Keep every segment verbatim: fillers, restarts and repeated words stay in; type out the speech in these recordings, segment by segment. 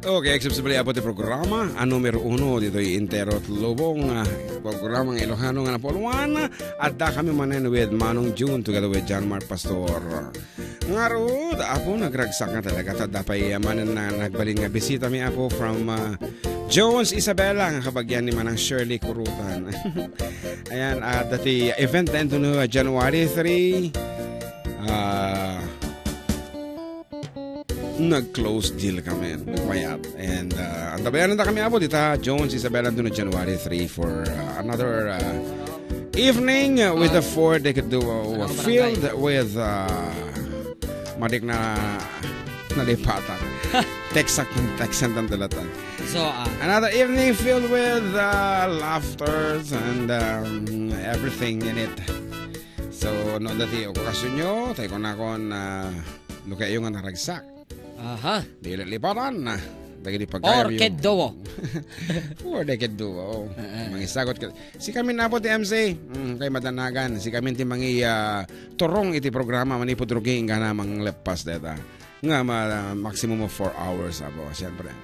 Okay, agsipsipli, Apo, ti programa a numero uno ditoy entero ti lubong, ah, programang Ilocano nga napuloan. Adda kami manen with Manong June together with John Mark Pastor. Ngarud, Apo, nagragsak nga talaga. Ta adda pay, ah, manen na nagbalin nga bisita mi, Apo, from, ah, Jones Isabela, nga kabagian ni Manang Shirley Kurutan. Ayan, adda ti event na ito no January three. Ah, nag-close deal kami. Nagbayad. And, uh, antabayanan da kami, Apo, dita Jones Isabela, Antonio, January three for, uh, another, uh, evening, uh, with the four-deck duo, uh, filled with, uh, madik na nalipatan. Texan, Texan, tan dalatan. So, uh, another evening filled with, uh, laughters and, um, everything in it. So, no, dati, o, kasunyo, tayo ko na kon, uh, Lukayo nga naragsak. Aha. Di lipatan. Dagiti pagkayam Four-deck duo. Four-deck duo. Ah, ah. Mangisagot ka. Sikamin, Apo, ti M C. Mm, kay madanagan. Sikamin ti mangi, ah, turong iti programa. Manipud rugi, inggana mangleppas deta. Nga ma-, maximum of four hours, Apo. Siyempre.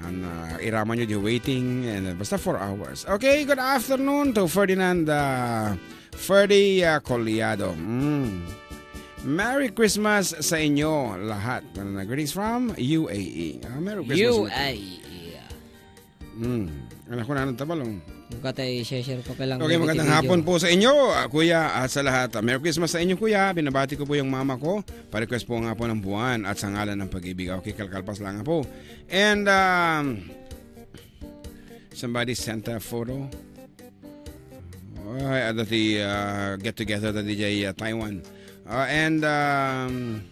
An, ah, iraman nyo di waiting, and, uh, basta four hours. Okay, good afternoon to Ferdinand, uh, Ferdy, uh, Collado. Mm. Merry Christmas sa inyo lahat. Ano na, greetings from U A E. Ah, Merry Christmas. U A E. Mm. Anak ko na ng tabalong. Huwag ka tayo i-share ko pa lang Okay, dito magandang video. Hapon po sa inyo, ah, Kuya, at sa lahat. Ah, Merry Christmas sa inyo, Kuya. Binabati ko po yung mama ko. Pa-request po nga po ng buwan at sa ngalan ng pag-ibig. Okay, kalkalpas lang po. And, um, somebody sent a photo. Ay, adda ti, ah, get together ta D J, ah, Taiwan. Ah, and, um,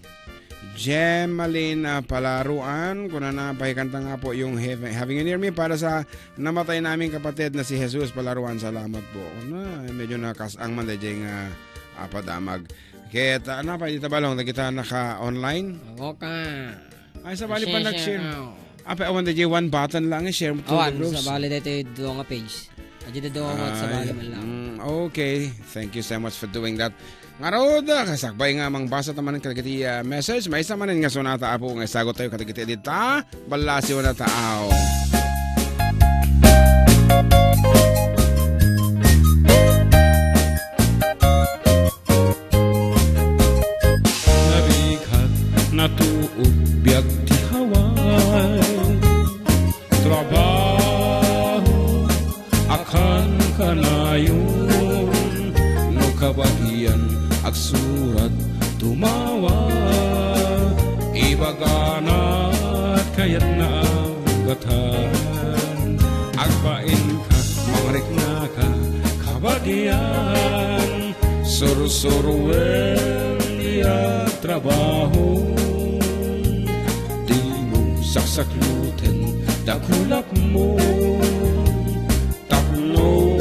Gemaline, ah, Palaruan, kunana, pakikanta nga po yung Heaven, Having You Near Me para sa namatay naming kapatid na si Jesus Palaruan. Salamat po. Na, medyo nakasang man D J nga, ah, padamag. Ket, ah, napa, di tabalong, nagkita naka-online? Ako ka. Ay, sabali pa Share, nag-share. Share, oh. Ape, awan da jay one button lang, eh, share to the Awan, groups. Sabali da ito yung duwa nga page. Adi da duwa nga Ay, sabali man lang. Mm, okay. Thank you so much for doing that. Ngarud, ah, kasakbay nga mangbasa ta manen kadagiti, ah, message. Maysa manen nga sonata, Apo, nga isagot tayo kadagiti edit ta. Ballasiw na taaw. Narigat natuog biag ti Hawaii. Trabaho, akan kanayon, no kabagian, agsurat, tumawa, ibagana, kayatna, gatan, agbain ka, mangrikna ka, kabagian, Sursuruem ti agtrabaho, dimo saksakluten dakulapmo, tapno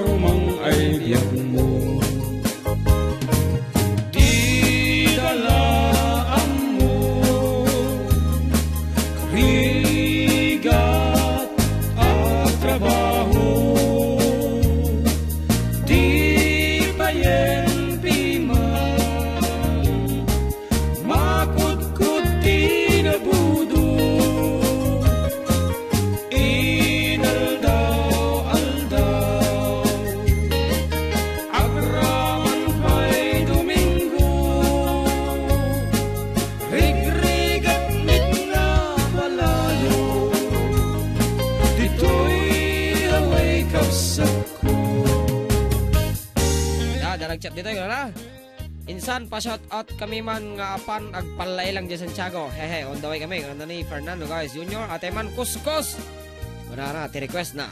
rumang ay biagmo. Dida la ammo, rigat agtrabaho, di payen piman, makudkod ti nabudo, inaldaw-aldaw, agraman pay Domingo, rigrigat met nga balayo, ditoy away kabsat. Da, darag chat ditoy, wala? Insan, pa-shout out kami man nga apan agpallailang di Santiago. Hehe, on the way kami. Ano ni Fernando, guys? Junior, Ate Man, Kuskus. Wala na, ti request na.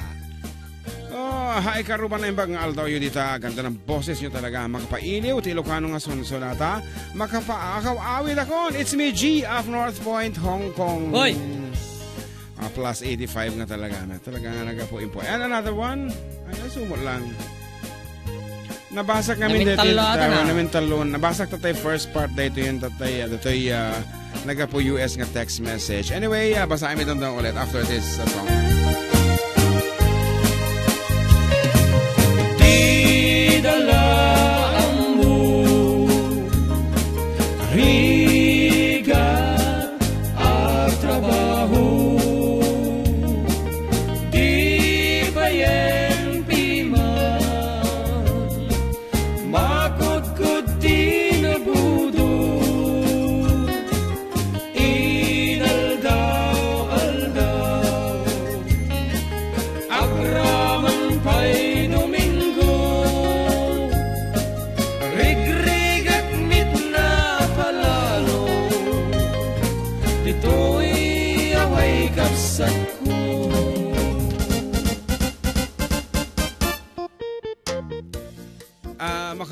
Oh, hi, karuban na imbag nga aldaw yu dita. Ganda ng boses nyo talaga. Makapailiw, ti Ilocano nga sunsonata. Makapaakaw-awid akon. It's me, G of North Point, Hong Kong. Hoy! Ah, plus eighty-five nga talaga. Na, talaga nga nagapu-impo. And another one. Ay, ay, sumot lang. Nabasak ngamin Namintallo dati, ata na. Namintallo. Nabasak tatay first part dayto yun, tatay, ah, datoy, ah, nagapu U S nga text message. Anyway, ah, basahin mi dondon ulit after this, ah, song. Dida la ammo, rigat agtrabaho.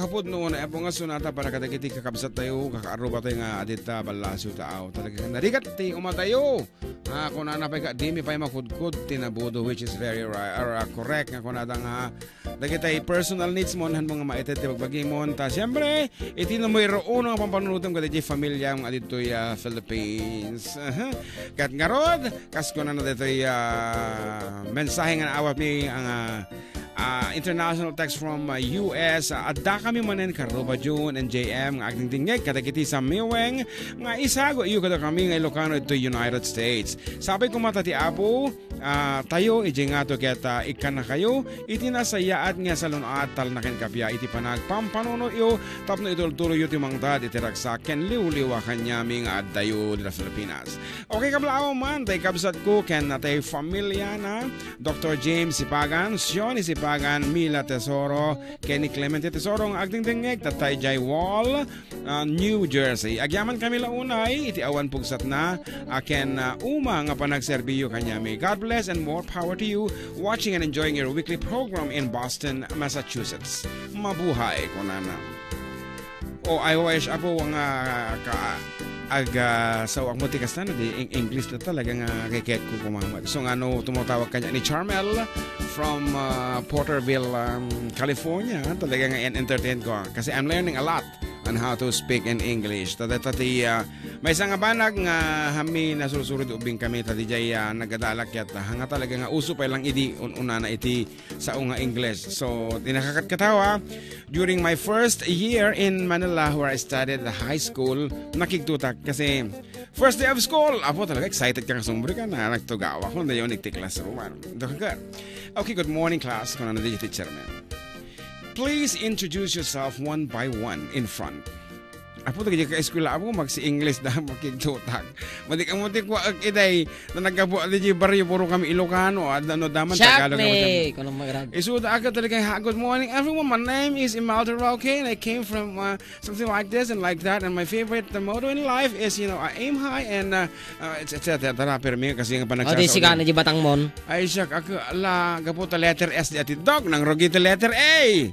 Pudno na Apo nga sunata para kadagiti kakabsat tayo, kakaarruba tayo nga adita ballasiw taaw. Talaga nga narigat ti umatayo. Ah, kunana pay ka, dimi pay makudkod ti nabudo, which is very ri-, or, ah, correct nga kunada nga dagitay personal needs mo, han mo nga maited ti bagbagimon. Ta, siyempre, iti numero uno nga pampanunotem kadagiti familia nga aditoy, ah, Philippines. Aha. Ket ngarud, kas kunana ditoy, ah, mensahe nga naawat mi, ang, ah, Ah, international text from, ah, U S. Ah, adda kami manen, Karuba June and J M, nga agdingdingngeg kadagiti sammiweng nga isago iyo kadakami nga Ilocano iti United States. Sapay koma ta ti Apo, ah, tayo, idiay ngato ket, ah, ikkannakayo iti nasayaat nga salun-at, talna ken kappia iti panagpampanunoyo tapno itultuloyyo ti mangted iti ragsak ken liwliwa kaniami nga addayo dita Filipinas. Okay, kablaaw man, tay kabsat ko ken natay familia na Doktor James Sipagan, Sioni Sipagan, Mila Tesoro, Kenny Clemente Tesoro nga agdingdingngeg, tattay Jai Wall, ah, New Jersey. Agyaman kami la unay iti awan pugsatna, a ken, ah, uma nga panagserbiyo kaniami. God bless and more power to you watching and enjoying your weekly program in Boston, Massachusetts. Mabuhay, kunana. Oh, I wish, Apo, nga ka, ag, ah, sawak mo ti kasta, no? Di Eng-, English na talaga nga keket ko kumama. So, nga no, tumutawag kanya ni Charmel from, ah, Porterville, um, California. Talaga nga en-, entertain ko. Kasi I'm learning a lot on how to speak in English. Tadata ti, ah, may isang banag nga hami nasursurod ubing kami, tadi jay, ah, nagadalak yata. Nga talaga nga uso pa lang idi un-, unana iti sao nga English. So, tinakakat katawa, during my first year in Manila where I studied the high school, nakigtutak kasi first day of school, apo talaga excited ka nga sumbre ka na nagtugawa ko na yun iti classroom. Ano, doon ka. "Okay, good morning, class," ko na na teacher mo. "Please introduce yourself one by one in front." Apo, dagiti ka-eskwela, apo, magsi-English da, makigtutak. Madik-, amutik wa, ak-, itay, na naggapu, adi, di barrio, puro kami Ilocano, ah, ano, daman Tagalog naman. Kunong magrag. Isuda, aga talaga, "Ha, good morning, everyone. My name is Imelda Roque, and I came from, uh, something like this and like that. And my favorite, the motto in life is, you know, I aim high and, uh, uh, et cetera" Tara, permi, kasi nga Oh, di panagsasaw sigana na. Di batang mon. Ay, siya, ako, ala, gapu ta letter S di ati dog, nang rugi ta letter A.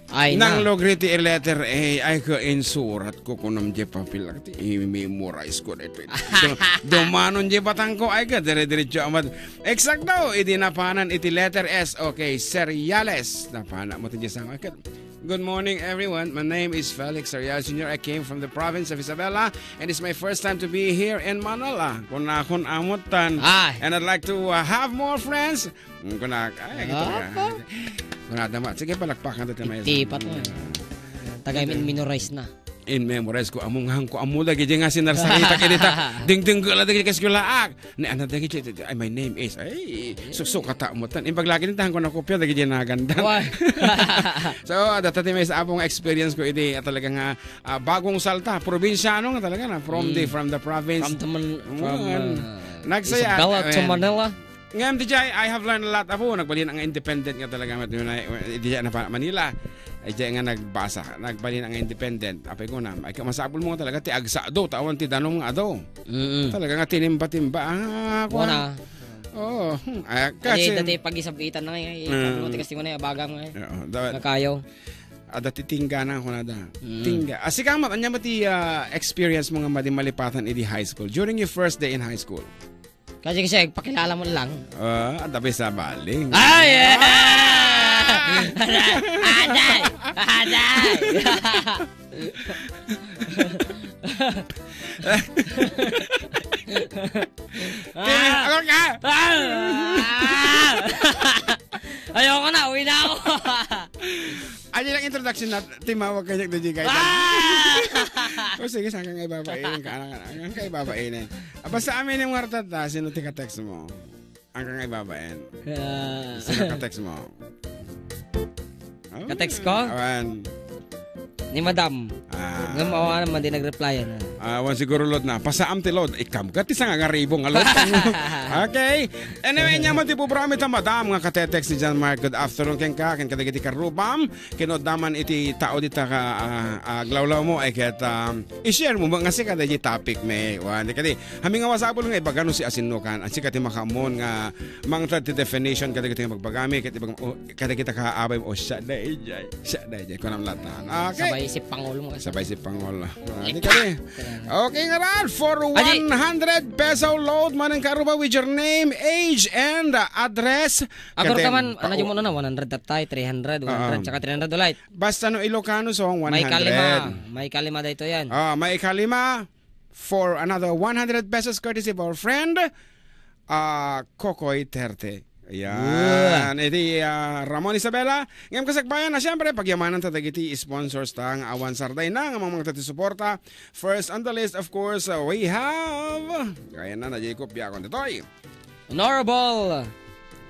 Ay, Nang na. Lugri ti letter A, ay ka insurat ko kunam di papel, ti i-memorize ko dito. Do-, dumanon di batang ko, ay ka, dire-diretso amat. Eksakto, idi napanan iti letter S. Okay, Seriales. Napana mo ti sang. Good morning, everyone. My name is Felix Seriales Junior. I came from the province of Isabela, and it's my first time to be here in Manila. Kunakon amutan. Ay. And I'd like to, uh, have more friends. Mm, kunak-, ay, ito ka. Apa? Kunada ma. Sige, palakpakan to, may Iti isang, pa to, eh. Tagay min-, memorize na. In memorize ko, among hang ko, amo dagiti nga sinarsarita, kaya dita, dingding ko, dagiti kaskulaak. Ni, ano, dagiti, ay, my name is, ay, suksukata mo tan. Imbag lagi nita, hang ko nakopya, dagiti naganda. Why? So, data ti may sa apong experience ko, iti, at talaga nga, ah, bagong salta, probinsyano nga talaga na, from the, Mm. from the province. From the man-, from, Ayan. uh, Nagsaya, Isabela to ayan. Manila. Ngem, di jay, I have learned a lot. Apo, nagbalin nga independent nga talaga. Mat-, di jay na pa-, Manila. Ay, jay nga nagbasa. Nagbalin nga independent. Apay ko na, ay, masapul mo nga talaga, ti agsado, tawan ti danom nga ado. Mm-mm. Talaga nga tinimba-timba. Ah, kuwan. Wala. Oo. Hmm. Ay, Kasi kasi dati pag-isabitan na nga, eh, Mm. ano, tigas tingo na, abagam nga, eh. Oo, dapat Nga kayo. Ada ti tingga na, kunada. Mm. Tingga. Ah, sika, Mat, anya mo ti, ah, experience mo nga madi malipatan idi high school? During your first day in high school? Kasi, kasi, pakilala mo lang. Ah, ang tabi sa baling. Ay, eh! Ah! Aday! Aday! Tini, Ah! Ako ka! Ah! Ayoko na, uwi na ako. Ano lang introduction na, timawag ka niya, D J Gaita. Ah! O sige, saan ka nga ibabain? Ka, ka, ka, ka ibabain eh. Ah, basta amin yung warta ta, sino tika-text mo? Ang kang ibabain. Ah. Sino ka-text mo? Ah, Ka-text ko? Awan. Ni Madam. Ah. Nga mawa naman, di nag-reply na. Awan siguro load na. Pasaam ti load. Ikam ka ti sanga nga ribo nga load. Okay. Anyway, nya man ti programa ita, madam, nga katetext ni John Mark. Good afternoon kenka, ken kadagiti karrubam. Ken no adda man iti tao dita ka, ah, ah, aglawlaw mo, ay ket, um, i-share mo nga sika daydi topic, me. Wen, di kadi, amin nga masapul nga ibaga no siasinokan, at sika ti makaammon nga mangted ti definition kadagiti nga bagbagami, ket ibaga, oh, kadagita kaabay mo, oh, siak daydiay, siak daydiay, kunam latta. Okay. Sabay isip pangol mo. Sabay isip pangol. Ah, di kadi. Okay, ngarud, for one hundred peso load, manang karuba with your name, age, and, uh, address. Agor ka man, ano, yung muna na, one hundred tatay, three hundred, one hundred, tsaka three hundred ulit. Basta no Ilocano song, one hundred. May kalima. May kalima daytoy yan. Ah, may kalima for another one hundred pesos courtesy of our friend, ah, Kokoy Terte. Ayan. Iti, ah, Ramon Isabela. Ngem kasakbayan na, siyempre, pagyamanan ta dagiti sponsors ta nga awan sarday na nga mamangta ti suporta. First on the list, of course, uh, we have, kaya na, na Jacob Biakon. Ditoy. Honorable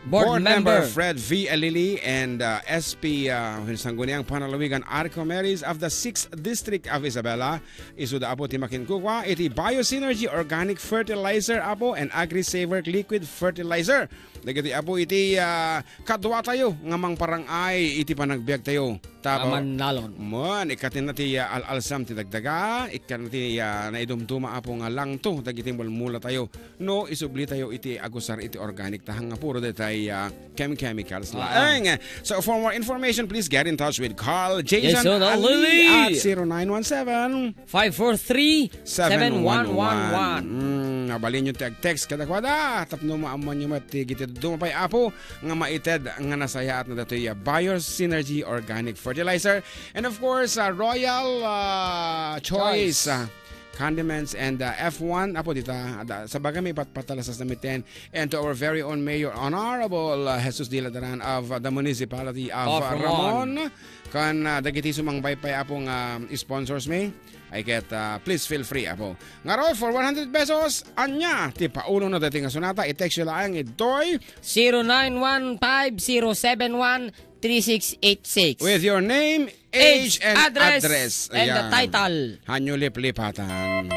Board Member Fred V. Alili and, uh, S P, uh, Sangguniang Panalawigan Arco Maris of the sixth District of Isabela. Isuda, Apo, ti makinkukua iti Biosynergy Organic Fertilizer, Apo, and AgriSaver Liquid Fertilizer. Dagiti, Apo, iti, uh, kaduatayo nga mangparang-ay iti panagbiagtayo. Tama. Aman nalon. Mon, ikkatenna ti, ah, al-alsam ti dagdaga, ikkatenna ti, ah, naidumduma, Apo, nga langto dagiti mulmulatayo no isublitayo iti agusar iti organic ta nga puro detay, ah, chem-, chemicals laeng. So, for more information, please get in touch with Carl Jason Jason Ali Ali. At zero nine one seven, five four three, seven one one one. Mm, mabalinyo ti ag-text kadakuada tapno maammoanyo met ti giti dumapay, Apo, nga maited nga nasayaat na datoy, ah, Biosynergy Organic Fertilizer. And of course, ah, Royal, ah, Choice, ah, Condiments and, ah, F one. Apo, dita, ada, sa bagay, may pat-, patalasas na miten. And to our very own Mayor Honorable, ah, Jesus Dela Daran of, ah, the Municipality of, ah, Ramon. Kan, ah, dagiti sumangpaypay, Apo, nga sponsors mi. Ay ket, ah, please feel free, Apo. Ngarud, for one hundred pesos, ania ti paulona daytoy nga sonata, i-text yo laeng itoy zero nine one five zero seven one three six eight six. With your name, age, and address, and the title. Hanyo liplipatan.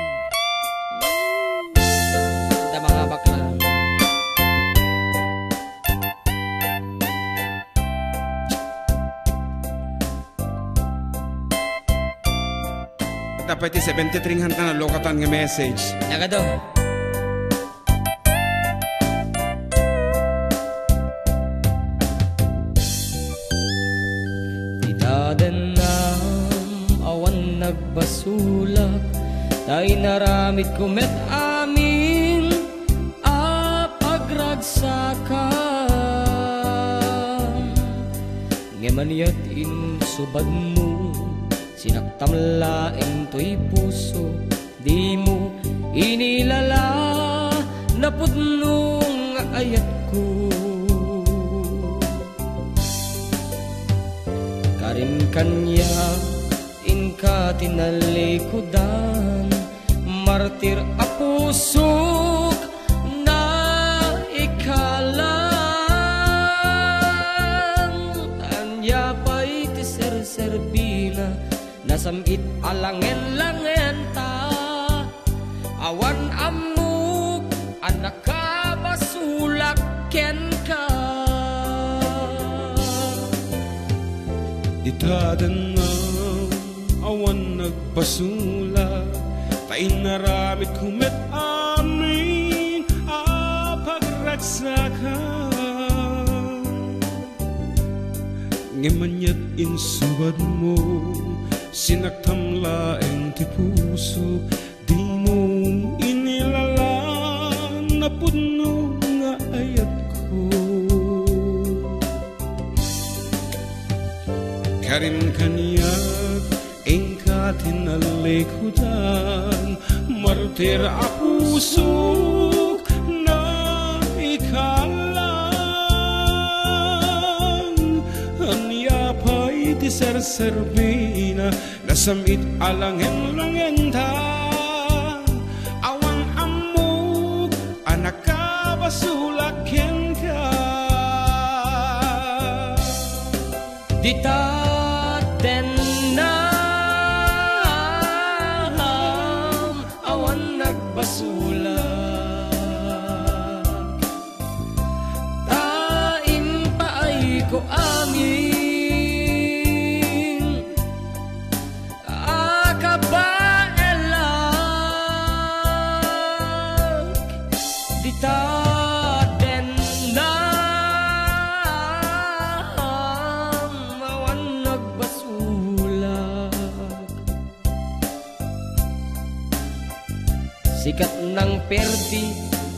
Ita, mga bakla. Dapat ti seventy-three nga nalukatan nga message. Nagado. Ita dennam awan nagbasolak, ta inaramidko met amin a pagragsakam. Ngem aniat insubadmo, sinaktam laeng toy puso, dimo inilala napudno nga ayatko. Karim kaniak, inka ti nalikudan, martir a pusok naikalan. Ania pay ti serserbina, nasam-it a langen-langenta. Awan ammok a nakabasolak kenka. Ita dennam awan nagbasolak, ta inaramidko met amin a pagragsakam. Ngem aniat insubadmo, sinaktam laeng ti puso, dimo inilala napudno nga ayatko. Karim kaniak, inka ti nalikudan, martir a pusok naikalan. Ania pay ti serserbina, nasam-it a langen-langenta. Awan ammok a nakabasolak kenka. Dita dennam Sikat nang perdi,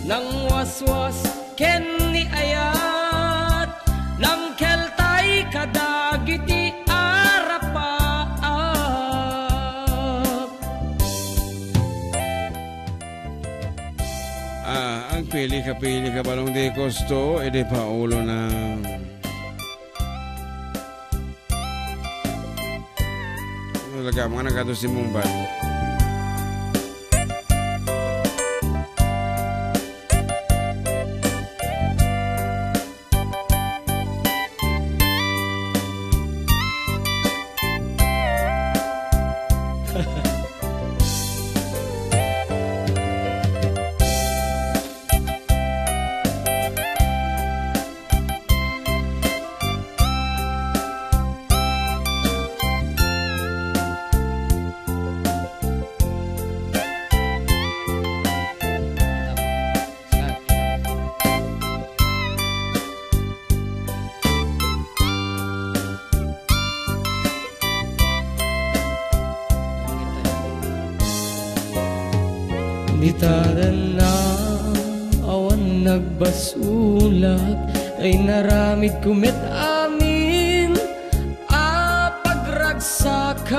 nang waswas, ken ni ayat, nang keltay kadagiti arapaap. Ah, agpili ka, pili ka, balong di kosto, idi paulo na. Talaga, mga nagado si Mungbat. Dita danna awan nagbasulak, ay naramidko met amin a pagragsakan.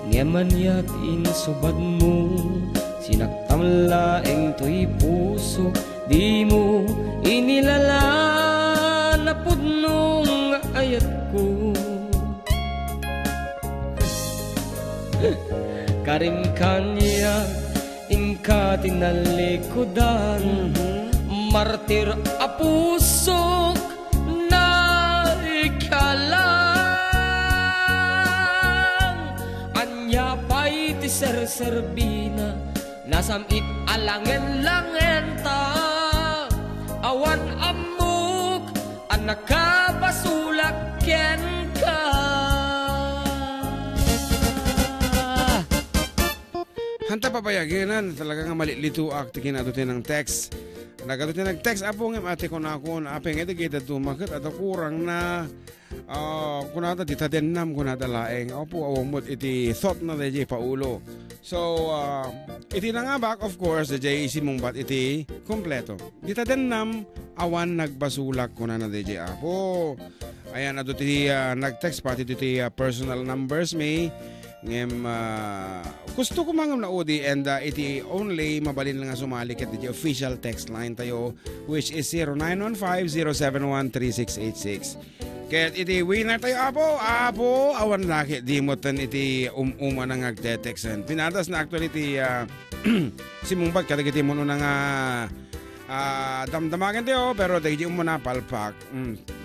Ngem ania ti insubadmo, sinaktam laeng toy puso, dimo inilala na pudnong ayatko. Karim kaniak, inka ti nalikudan, martir a pusok, naikalang. Ania pay ti serserbina, nasam-it a langen-langenta, awan ammok a nakabasolak kenka. Hanta papayagen, talaga nga malitlituak ti kinaadu ti nang text. Nagadu ti nag-text, Apo, ngem ati kunakon, apay nga dagiti dadduma ket adda kurangna, ah, kunada, dita dennam, kunada laeng. Apo, awan met iti thought na daydiay paulo. So, ah, iti nangabak, of course, daydiay isimungbat iti kompleto. Dita dennam, awan nagbasolak, kunana daydiay, Apo. Ayan, adu ti, ah, nag-text pati ditoy, ah, personal numbers mi. Ngem, ah, gusto ko man nga naudi and, ah, iti only mabalin nga sumali ket iti official text line tayo, which is zero nine one five zero seven one three six eight six. Ket iti winner tayo, Apo, Apo, awan laki, dimutan iti um-, umana nga agte-texten. Pinadas na actually ti, ah, simungbat kadagiti umuna nga, ah, damdamagan tayo, pero dagiti umuna palpak. Mm.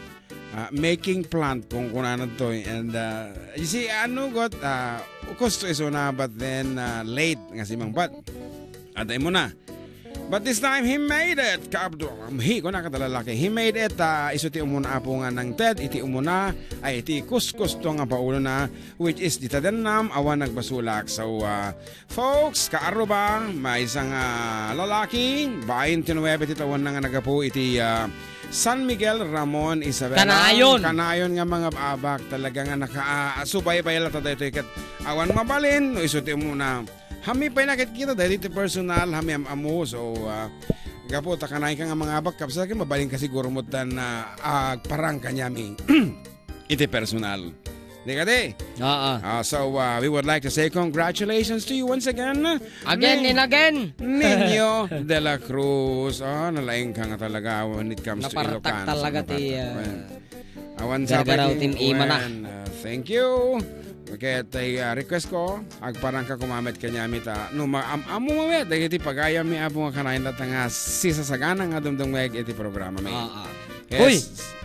Ah, making plant, kung kunana toy. And, ah, you see, ano, got, ah, gusto isuna, but then, ah, late nga simungbat. At imo na. But this time, he made it. Kaabdo, hi, kuna ka lalaki. He made it, ah, isu ti umuna, Apo, nga nangted, iti umuna, ay, iti kuskus to nga paulo na, which is dita dennam, awan nagbasolak. So, ah, folks, kaaruba, maysa nga lalaki, baintinuebe ti taonna nga naggapu iti, ah, San Miguel, Ramon, Isabela. Kanayon. Kanayon nga mga abak, talaga nga naka-, ah, subaybay la ta daytoy ket awan mabalin, no isu ti umuna. Hami pay nakit kita daytoy ti personal, hami am-amo. So, ah, gapu ta kanayon ka nga mga abak, kabsat, mabalin ka siguro mo tan, ah, agparang kaniami iti personal. Di kadi? Oo. Ah, so, ah, we would like to say congratulations to you once again. Again Ni-, and again. Nino de la Cruz. Ah, nalaing ka nga talaga when it comes to Napartak Ilocano. talaga ti, Napartak. ah, Awan Gargaraw sapay ti, tin ima na. Wen, ah, thank you. Ket, ah, request ko, agparang ka kumamet kaniami ta. No, ma-, am-, ammo met, dagiti pagayam mi, Apo, nga kanayon ta nga sisasagana nga dumdumngeg iti programa mi. Ah, ah. Yes. Uy!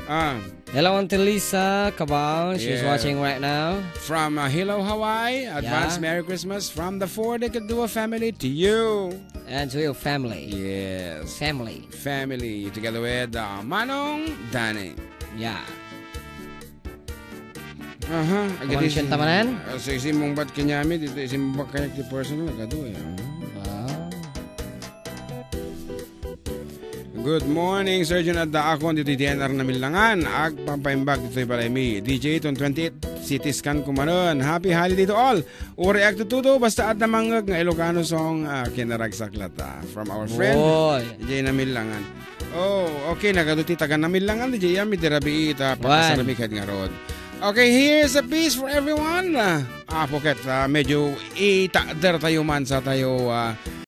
Ah. Hello, Auntie Lisa Cabal. She's Yeah. watching right now. From, uh, Hilo, Hawaii. Advance Yeah. Merry Christmas from the Four Decadua family to you. And to your family. Yes. Family. Family. Together with, uh, Manong Danny. Yeah. Aha. Agad Awan isi-, siyenta manen? Ah, so, isimungbat kaniami, dito isimungbat kaniak ti personal, agadu, eh. Ah. Ah. Good morning, Sir Jun. Addaakon ditoy D N R Namillangan. Agpampaimbag ditoy balaymi. D J ton twenty-eight, C T scan ko manen. Happy holiday to all. Uray agtutudo, basta adda mangngeg nga Ilocano song, ah, kinaragsak latta. From our friend, Oy. D J Namillangan. Oh, okay, nagadu ti taga Namillangan, D J Yami, di rabii ta Wan. Pakasarami kad ngarud. Okay, here's a piece for everyone. Ah, apo ket, ah, medyo itakder tayo man sa tayo, ah,